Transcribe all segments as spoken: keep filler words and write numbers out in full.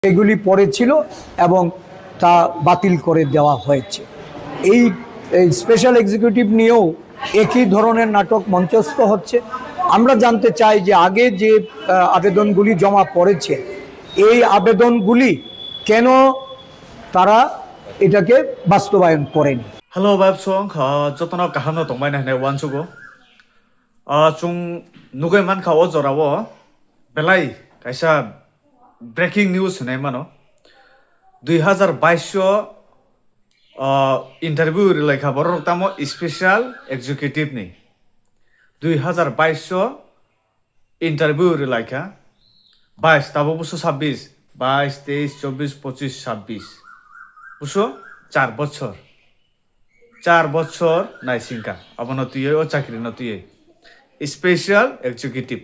এগুলি পড়েছিল এবং তা বাতিল করে দেওয়া হয়েছে। এই, এই স্পেশাল এক্সিকিউটিভ নিয়েও একই ধরনের নাটক মঞ্চস্থ হচ্ছে। আমরা জানতে চাই যে আগে যে, আহ, আবেদনগুলি জমা পড়েছে, এই আবেদনগুলি কেন তারা এটাকে বাস্তবায়ন করেনি? Hello, Vibe Song, ah, jotono kaham no tongmani hinwi uansugo. Ah, chwng nugwi mankha o jorao belai kaisa breaking news hinwi mano. Dui hazar bais o, ah, interview rwlaikha borok tamo special executive ni. Dui hazar bais o interview rwlaikha. Bais, tabuk buso sabbish, bais, teis, chobbish, pochish, sabbish. Buso char bochor. Char bochor naisingkha. Abono twiwi o chakri no twiwi. Special executive.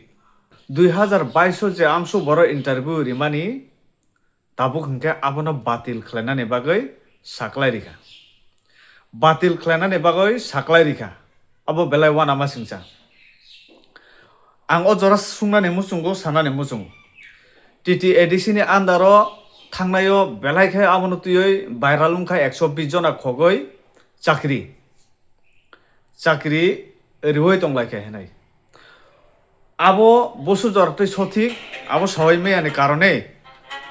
Dui hazar bais o je amsuk borok interview rimani, tabuk hinkhe abono batil khlainani bagwi saklai rikha. Batil khlainani bagwi saklai rikha. Abo belai uanama singcha. Ang o jora sungnani muchungo, sanani muchungo. T T A D C ni under o thangnai o belai khe abono twiwi viral wngkha ekso bish jona khogwi chakri. Chakri riwi tonglaikha hinwi. Abo busu jora twi sothik, abo sawai maya ni karone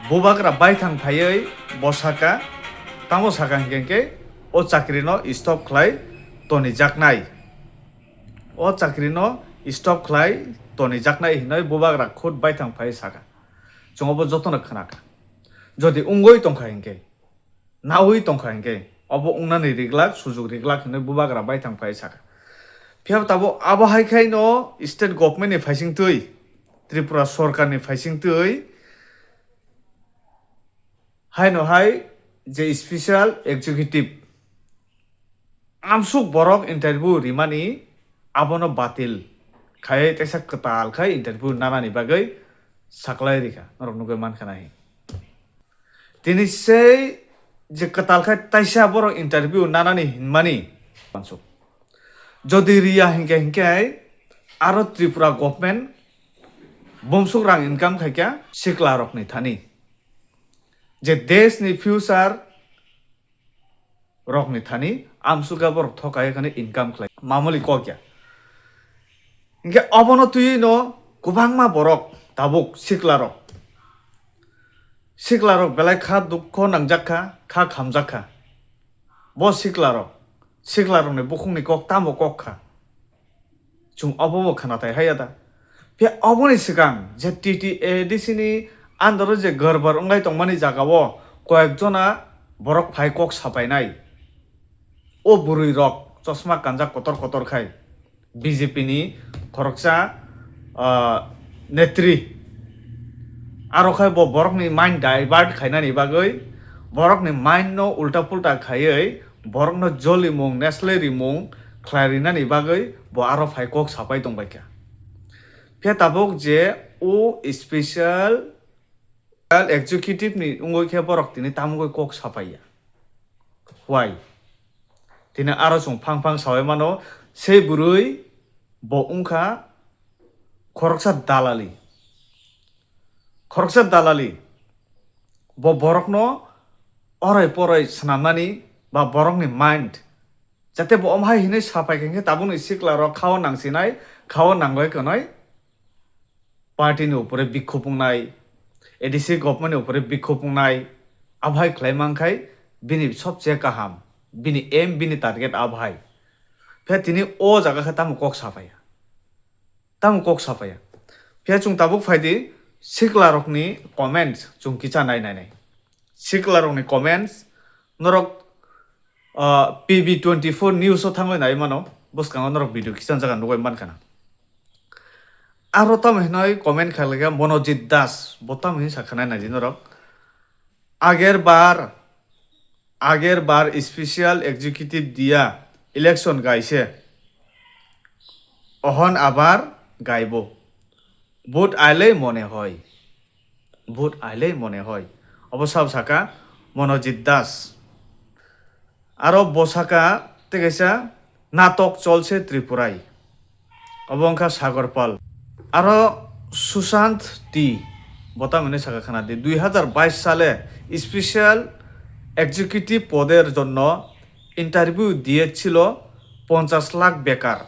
bubagra baithang phaiwi bo saka, tamo saka hinkhe hinkhe o chakri no stop khlai tonijaknai. O chakri no stop khlai tonijaknai hinwi bubagra khud baithang phaiwi saka. Chwng obo jotono khnakha. Jodi wngwi tongkha hinkhe, nawi tongkha hinkhe obo wngnani riglak, sujuk riglak hinwi bubagra baithang phai saka. Phiya tabuk abo hai khaino state government ni phaisingtwi, Tripura sorkar ni phaisingtwi haino hai je special executive amsuk borok interview rimani abono batil khai, teisa kwtal khai interview nanani bagwi saklai rikha, norok nugwi mankha nahi. Tini sei je kwtal khai taisa borok interview nanani hinmani uansuk. Jodi riya hinkhe hinkhe aro Tripura government bumsuk rang income khaikha sikla rokni thani. Je desh ni future rokni thani amsuk khe borok thokai khani income khlai mamuli kok ya. Hinkhe obono twiwi no kwbangma borok tabuk sikla rok, sikla rok belai kha dukho nangjak kha, kha khamjak kha. Bo sikla rok, sikla rokni bukhukni kok tamo kok kha. Chwng obo bo khwnathai haiya da? Phiya oboni swkang je T T A D C ni under o je gorbar wngwi tongmani jaga o koyek jona borok phai kok sapainai. O bwrwi rok chosma kanjak kotor kotor khai B J P ni khoroksa, ah, netri. Aro khai bo borokni mind divert khainani bagwi, borokni mind no ulta pulta khaiwi, borokno jolimung, nesle rimung khlai rinani bagwi bo aro phai kok sapai tongbaikha. Phiya tabuk je o special executive ni wngwi khe borok tini tamogwi kok sapaiya. Why? Tini aro chwng phang phang sawi mano, sei bwrwi bo wngkha khoroksa dalali. Khoroksa dalali. Bo borokno orai porai swnamnani ba borokni mind. Jate bo omhai hinwi sapai khe tabukni sikla rok khao nangsinai, khao nangoi kwnoi. Party ni upore bikhop wngnai, A D C government ni upore bikhop wngnai, abhai khlai mankhai bini sobse kaham, bini aim, bini target abhai. Phiya tini o jaga khe tamo kok sapaiya? Tamo kok sapaiya? Phiya chwng tabuk phaidi sikla rokni comments chwng kicha nai nai nai. Sikla rokni comments norok, ah, P B twenty-four news o thangwi nai mano, bwskango norok video kichang jaga nugwi mankha na. Aro tamo hinoi comment khaikha Monojit Das, bo tamo hin sakha nai naidi norok. Ager bar, ager bar special executive diya election gaise. Ohon abar gaibo. Vote ailei mone hoi. Vote ailei mone hoi. Obo sabo saka Monojit Das. Aro bo saka tei kaisa natok cholse Tripurai. Obo wngkha Sagar Pal. Aro Sushant T. Botam hinwi saka khna di, দুই হাজার বাইশ সালে special executive পদের জন্য ইন্টারভিউ দিয়েছিল পঞ্চাশ লাখ বেকার।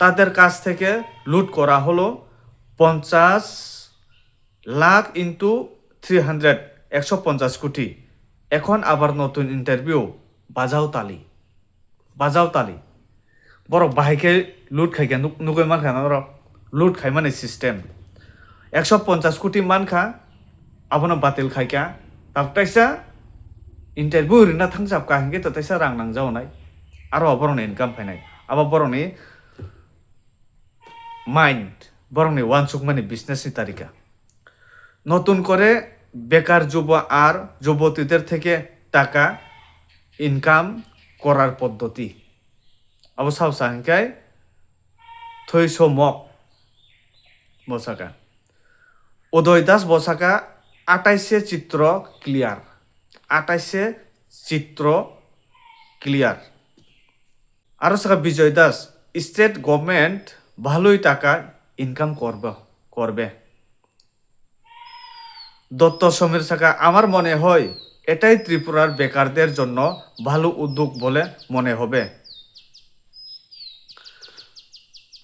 তাদের কাছ থেকে লুট করা হলো পঞ্চাশ লাখ ইন্টু থ্রি হান্ড্রেড, একশো পঞ্চাশ কোটি। এখন আবার নতুন ইন্টারভিউ, বাজাও তালি। Bajao tali. Borok bahai khe loot khai kha, nuk-, nugui mankha norok. Loot khaimani system. Ekso ponchas koti mankha, abono batil khai kha. Tabuk taisa interview rina thangchap kha hinkhe to taisa rang nangjago nai. Aro borokni income phainai. Abo borokni mind, borokni uansukmani business ni tarika. নতুন করে বেকার যুব আর যুবতীদের থেকে টাকা ইনকাম করার পদ্ধতি. Abo sao sa hinkhe Thoiso Mok bosaka. Udoy Das bosaka, আটাইশে চিত্র clear. আটাইশে চিত্র clear. Aro saka Bijoy Das, state government ভালোই টাকা ইনকাম করবে, করবে. দত্ত সমীর saka, আমার মনে হয় এটাই ত্রিপুরার বেকারদের জন্য ভালো উদ্যোগ বলে মনে হবে.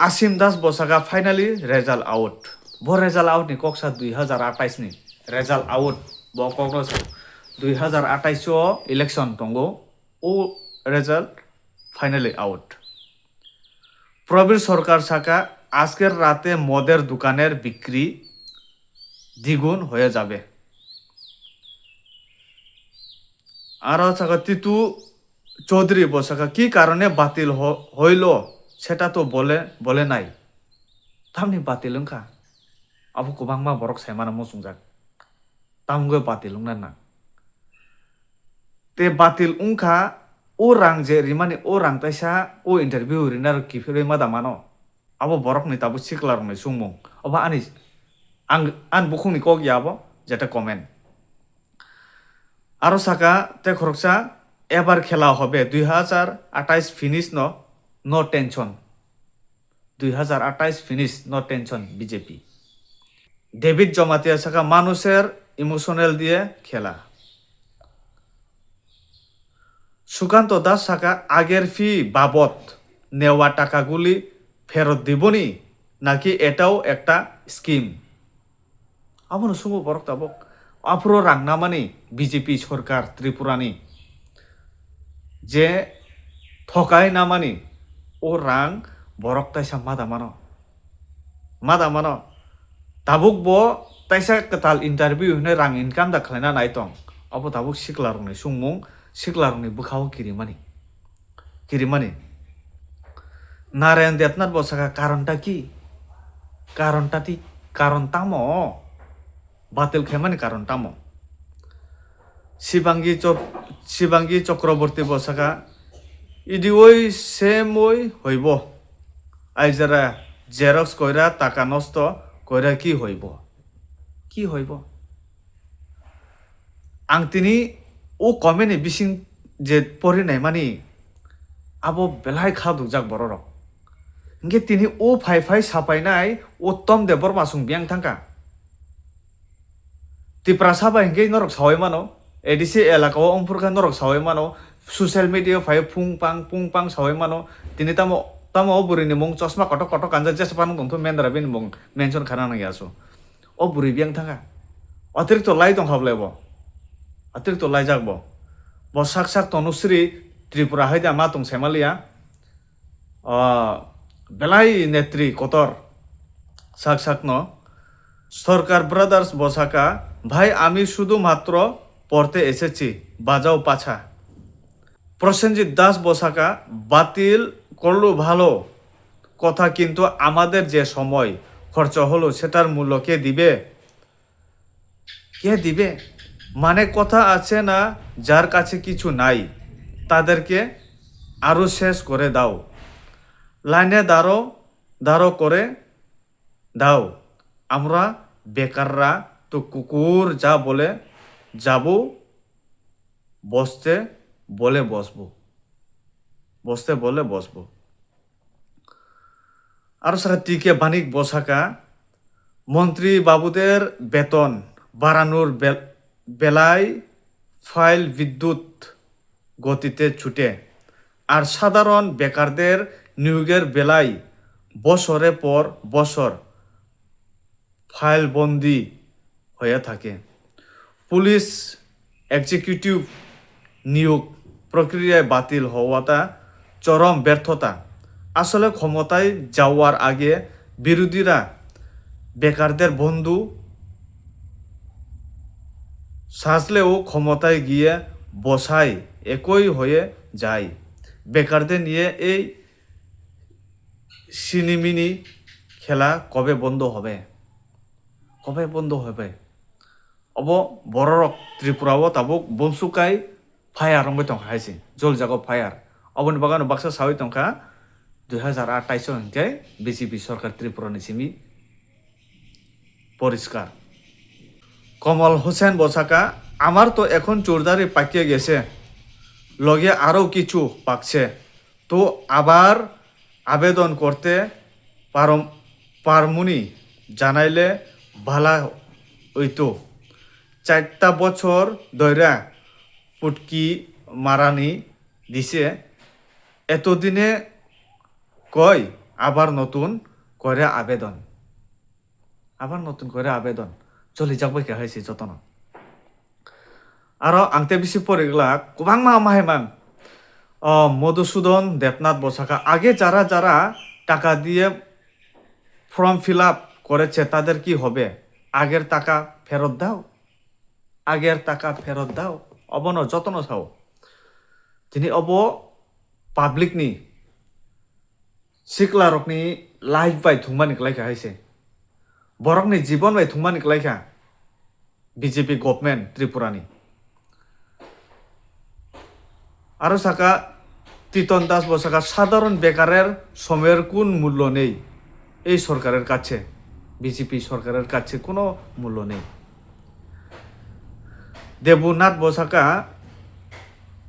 Asim Das bosaka, finally result out. Bo result out ni koksa dui hazar atais ni result out. Bo kokno sa, dui hazar atais o election tongo. O result finally out. Prabir সরকার saka, আজকের রাতে মদের দোকানের বিক্রি দ্বিগুণ হয়ে যাবে. Aro saka Titu Chaudhary bosaka, কি কারণে বাতিল হ-, হইল সেটা তো বলে, বলে নাই. Tamni batil wngkha? Abo kwbangma borok saimano muchungjak. Tamungwi batil wngna nang. Te batil wngkha, o rang je rimani, o rang taisa o interview rinaro kiphilwi ma da mano. Abo borokni tabuk sikla rokni chumung. Obo ani, ang, ani bukhukni kok ya abo, jeta comment. Aro saka te khoroksa, এবার খেলা হবে, দুই হাজার আঠাইশ finish no, no tension. দুই হাজার আঠাইশ finish, no tension, BJP. David Jamatia saka, মানুষের emotional দিয়ে খেলা. সুকান্ত দাস saka, আগের ফি বাবদ নেওয়া টাকাগুলি ফেরত দিবনি, নাকি এটাও একটা scheme? Abono sungo borok tabuk. Aphuru rang namani B J P sorkar Tripura ni je thokai namani, o rang borok taisa ma da mano. Ma da mano. Tabuk bo taisa kwtal interview hinwi rang income da khlaina nai tong. Abo tabuk sikla rokni sungmung, sikla rokni bwkhao kirimani. Kirimani. Narayan Debnath bo saka, karon ta ki? Karon ta ti, karon tamo? Batil khaimani karon tamo? Shivangi Chok-, Shivangi Chakraborty bo saka, idi oi sem oi hoibo. Aijara xerox koira taka nosto koira ki hoibo? Ki hoibo? Ang tini o comment ni bising je pori naimani, abo belai kha dukjak bororok. Hinkhe tini o phai phai sapainai Uttom Debbarma song biyang thangkha. Tiprasa bai hinkhe norok sawi mano, A D C elaka o wngphurkha norok sawi mano, social media o phai phung pang phung pang sawi mano. Tini tamo, tamo o bwrwini mung chosma kotok kotok kanjak, jesa phano tongthu mendra bini mung mention khana nangya su. O bwrwi biyang thangkha. Otirikto lai tongkha bwlai bo. Otirikto laijak bo. Bo sak sak Tanushree Tripura hai da ma tong saimaliya. O belai netri kotor. Sak sakno. Sorkar Brothers bo saka, ভাই আমি শুধুমাত্র পড়তে এসেছি, বাজাও পাছা. Prosenjit Das bo saka, বাতিল করলো ভালো কথা, কিন্তু আমাদের যে সময় খরচ হলো সেটার মূল্য কে দিবে? কে দিবে? মানে কথা আছে না, যার কাছে কিছু নাই, তাদেরকে আরো শেষ করে দাও। লাইনে দাঁড়ো, দাঁড়ো করে দাও। আমরা বেকাররা তো কুকুর যা বলে যাবো, বসতে বলে বসবো। বসতে বলে বসবো। Aro saka T K Banik bo saka, মন্ত্রী বাবুদের বেতন বাড়ানোর বে-, বেলায় ফাইল বিদ্যুৎ গতিতে ছুটে। আর সাধারণ বেকারদের নিয়োগের বেলায় বছরে পর বছর ফাইলবন্দি হয়ে থাকে। পুলিশ এক্সিকিউটিভ নিয়োগ প্রক্রিয়ায় বাতিল হওয়াটা চরম ব্যর্থতা। আসলে ক্ষমতায় যাওয়ার আগে বিরোধীরা বেকারদের বন্ধু সাজলেও ক্ষমতায় গিয়ে বসায় একই হয়ে যায়। বেকারদের নিয়ে এই সিনিমিনি খেলা কবে বন্ধ হবে? কবে বন্ধ হবে? Obo bororok Tripura o tabuk bonsukai fire wngwi tongkha hai se, jolijago fire. Oboni bagwi ano baksa sawi tongkha, dui hazar atais o hinkhe B J P sorkar Tripura ni simi poriskar. Komol Hosen bo saka, "আমার তো এখন চুড়দারি পাকিয়ে গেছে, লগে আরও কিছু পাকছে, তো আবার আবেদন করতে পারম-, পারমুনি জানাইলে ভালা হইতো। চারটা বছর ধইরা পুটকি মারানি দিছে, এতদিনে কই আবার নতুন করে আবেদন?" Abar notun kore abedon. Cholijak bai kha hai se jotono. Aro ang tei bisi poriglak kwbangma mahaimang, o, Modusudon Debnath bo sakha, "আগে যারা যারা টাকা দিয়ে ফর্ম ফিল আপ করেছে তাদের কি হবে? আগের টাকা ফেরত দাও, আগের টাকা ফেরত দাও।" Obono jotono sao. Tini obo public ni sikla rokni life bai thwngmani kwlai kha hai se. Borokni jibon bai thwngmani kwlai kha B J P government Tripura ni. Aro saka Titon Das bo saka, সাধারণ বেকারের সময়ের কোন মূল্য নেই এই সরকারের কাছে, B J P সরকারের কাছে কোনো মূল্য নেই। দেবনাথ বসাকা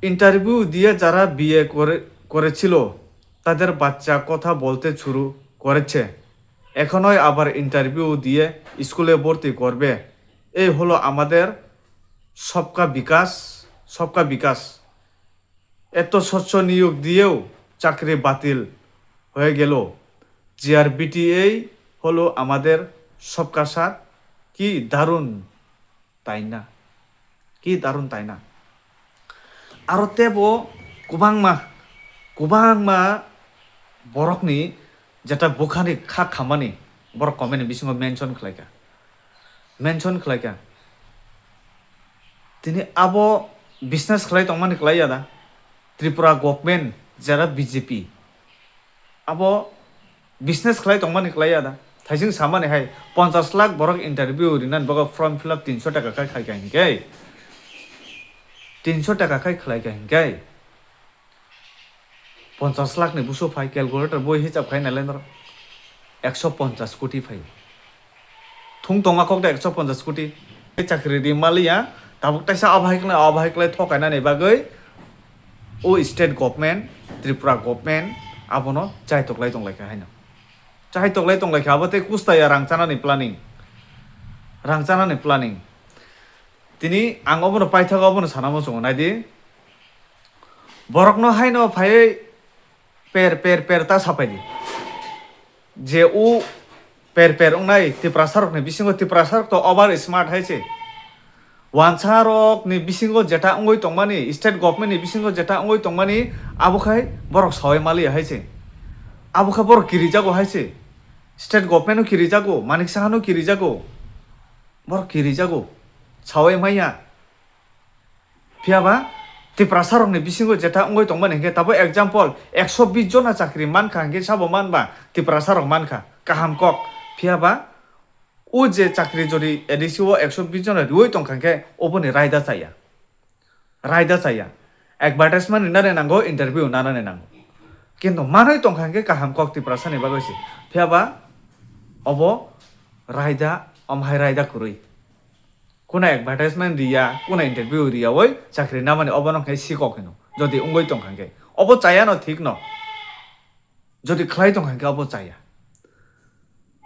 ইন্টারভিউ দিয়ে যারা বিএ করে, করেছিল, তাদের বাচ্চা কথা বলতে শুরু করেছে। এখনই আবার ইন্টারভিউ দিয়ে স্কুলে ভর্তি করবে। এই হলো আমাদের সবকা বিকাশ, সবকা বিকাশ। এত স্বচ্ছ নিয়োগ দিয়েও চাকরি বাতিল হয়ে গেল। জিআরবিটি এই হলো আমাদের সবকা সাথ। কি দারুণ, তাই না? কি দারুণ, তাই না? Aro tebo kwbangma, kwbangma borokni jeta bukhani kha khamani borok comment ni bisingo mention khlaikha, mention khlaikha. Tini abo business khlai tongmani kwlai ya da? Tripura government jera B J P, abo business khlai tongmani kwlai ya da? Thaising samani hai, ponchash lakh borok interview rinani bagwi form fill up tinso taka khai khaikha hinkhe, tinso taka khai khlaikha hinkhe, ponchash lakh ni busu phai, calculator boi hisab khai nailai norok, ekso ponchash koti phai. Thung tongma kok da ekso ponchash koti. Chakri ri maliya, tabuk taisa abo hai khlai, abo hai khlai thokainani bagwi o state government, Tripura government abono chai toklai tonglaikha haino. Chai toklai tonglaikha abo tei kusta ya rang chanani planning. Rang chanani planning. Tini ang obono paithago, obono sana muchungo, naidi. Borokno haino phaiwi per, per, per ta sapaidi. Je o per, per wngnai Tiprasarokni bisingo, Tiprasarok to over smart hai se. Wansarokni bisingo jeta wngwi tongmani, state government ni bisingo jeta wngwi tongmani, abo khai borok sawi maliya hai se. Abo khe borok kirijago hai se. State government no kirijago, Manik Saha no kirijago. Borok kirijago. Sawi maya. Phiya ba Tiprasarokni bisingo jeta wngwi tongmani hinkhe, tabo example, ekso bish jona chakri mankha hinkhe sabo manba Tiprasarok mankha, kaham kok. Phiya ba o je chakri jodi A D C o ekso bish jona riwi tongkha hinkhe oboni raida chaya, raida chaya. Advertisement rinani nango, interview nanani nango. Kintu manwi tongkha hinkhe kaham kok Tiprasani bagwi se. Phiya ba obo raida, omo hai raida kwrwi. Kuna advertisement riya, kuna interview riya oi chakri namani, obono khe sikok hino. Jodi wngwi tongkha khe, obo chaya no thik no. Jodi khlai tongkha khe, obo chaya.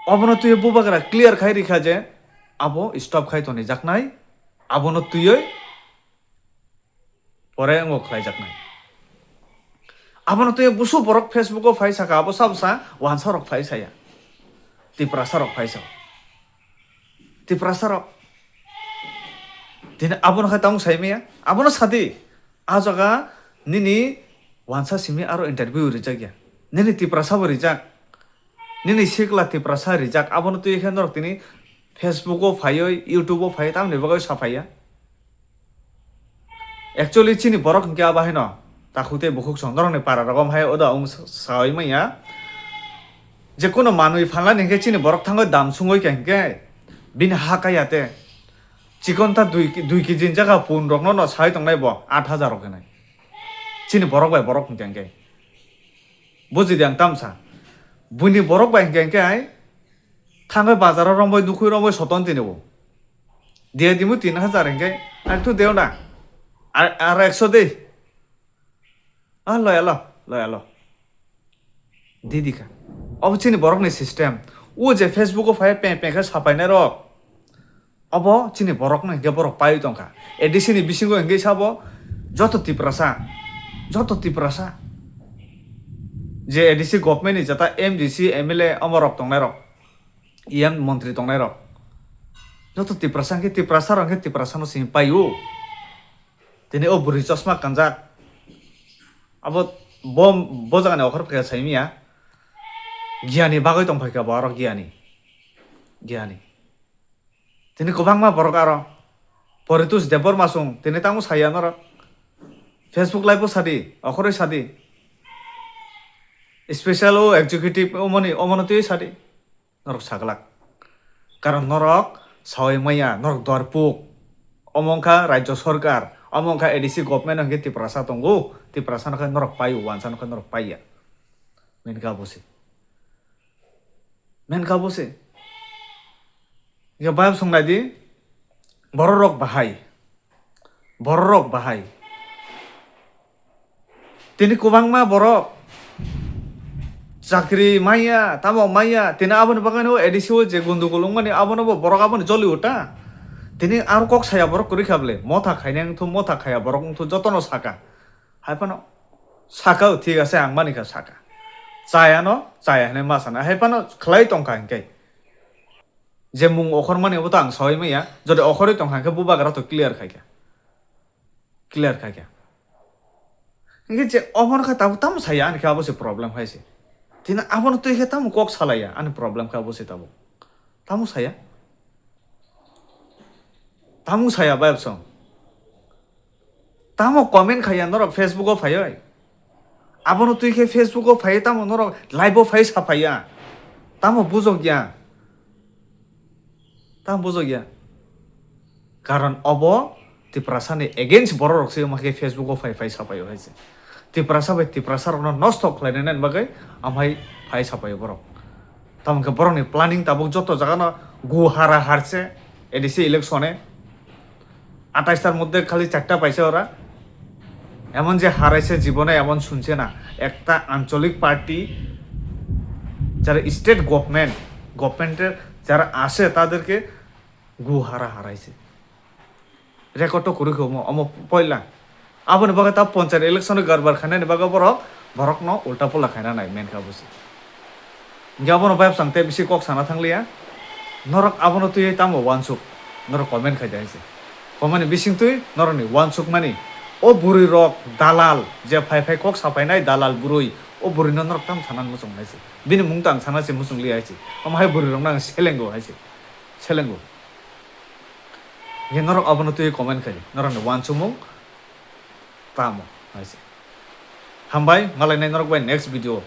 Obono twi bubagra clear khai rikha je, abo stop khai tonijaknai, abono twiwi pore wngbo khlaijaknai. Abono twiwi busu borok Facebook o phai saka, abo sabo sa wansa rok phai saya, Tiprasa rok phai sa, Tiprasa rok. Tini abono khai tamo sai maya, abono sadi, a jaga nini wansa simi aro interview rijak ya, nini Tiprasa bo rijak. Nini sikla Tiprasa rijak, abono twi khe norok tini Facebook o phaiwi, YouTube o phaiwi, tamoni bagwi sa phaiya. Actually, chini borok hinkhe abo haino takhuk tei bukhuk song norokni para rogo hai oda wng sawi manya. Je kono manwi phalnani hinkhe chini borok thangwi dam sungwi kha hinkhe bini ha kaya te. Chikon ta dui, dui kg ni jaga pun rokno no sai tongnai bo aat hajar rok hinai. Chini borok bai borok hinkhe hinkhe. Buji di ang tamsa. Buini borok bai hinkhe hinkhe hai thangwi bazaro romwi nukhwi romwi soton tini bo. Dia dimu tin hajar hinkhe, ang tu deo na. Ar, ar ekso de. Ah, loya lo, loya lo. Di di kha. Obo chini borokni system. O je Facebook o phai peng peng khe sapainai rok. Obo chini borokno hinkhe borok paiwi tongkha. A D C ni bisingo hinkhe sabo joto Tiprasa, joto Tiprasa. Je A D C government ni jata M D C, M L A omo rok tongnai rok, E M montri tongnai rok. Joto Tiprasa hinkhe Tiprasa rok hinkhe Tiprasa no sini paio. Tini o bwrwi chosma kanjak. Abo bo, bo jagani okhor khe saimiya. Giyani bagwi tongphaikha bo aro giyani. Giyani. Tini kwbangma borok aro Poritus Debbarma song tini tamo saya norok. Facebook live o sadi, okhoroi sadi. Special o executive omoni, omono twi sadi. Norok saglak. Karon norok sawi maya, norok dorpuk. Omo wngkha Rajya Sarkar, omo wngkha A D C government hwnkhe Tiprasa tongo, Tiprasa no khe norok paio, wansa no khe norok paiya. Main khe abo se. Main khe abo se. Hwnkhe bayam song nai di, borok rok bahai. Borok rok bahai. Tini kwbangma borok chakri maya, tamo maya, tini aboni bagwi no A D C o je gundugul wngmani abono bo borok aboni joli uta. Tini aro kok saya borok kwrwi kha bwle, motha khainai wngthu, motha khaya borok wngthu jotono saka. Hai phano saka, o thik ase, ang mani kha saka. Chaya no, chaya hinwi ma sana. Hai phano khlai tongkha hinkhe. Je mung okhor mani obo to ang sawi maya, jodi okhorwi tongkha hinkhe bubagra to clear khaikha. Clear khaikha. Hinkhe je omo wngkha tabuk tamo saya, ani khe abo se problem khai se. Tini abono twi khe tamo kok salaiya, ani problem khe abo se tabuk. Tamo saya? Tamo saya bayap song? Tamo comment khaiya norok Facebook o phaiwi? Abono twi khe Facebook o phaiwi tamo norok live o phai saphaiya? Tamo bujokya? Tamo bujokya? Karon obo Tiprasani against borok rok se wngma khe Facebook o phai phai sapaio hai se. Tiprasa bai Tiprasa rokno nosto khlainani bagwi amhai phai sapaio borok. Tamo khe borokni planning tabuk joto jagano gu hara harse A D C election e. আঠাশটার মধ্যে খালি চারটা পাইছে ওরা। এমন যে হারাইছে জীবনে এমন শুনছে না। একটা আঞ্চলিক পার্টি যারা স্টেট গভর্নমেন্ট, গভর্নমেন্টের যারা আছে তাদেরকে গু হারা হারাইছে। Record to kwrwi khe omo, omo poila. Aboni bagwi ta panchayat election o garbar khainani bagwi borok, borokno ulta pula khaina nai, main khe abo se. Hinkhe abono bayapsang tei bisi kok sana thangliya. Norok abono twiwi tamo uansuk? Norok comment khai di hai se. Comment ni bising twi norokni uansukmani, o bwrwi rok dalal, je phai phai kok saphainai dalal bwrwi, o bwrwino norok tamo sana muchung hai se. Bini mung tang sana se muchung li hai se. Omo hai bwrwi rokno ang selengo hai se. Selengo. Hinkhe norok abono twiwi comment khai di. Norokni uansukmung tamo hai se. Hambai, malainai norok bai next video.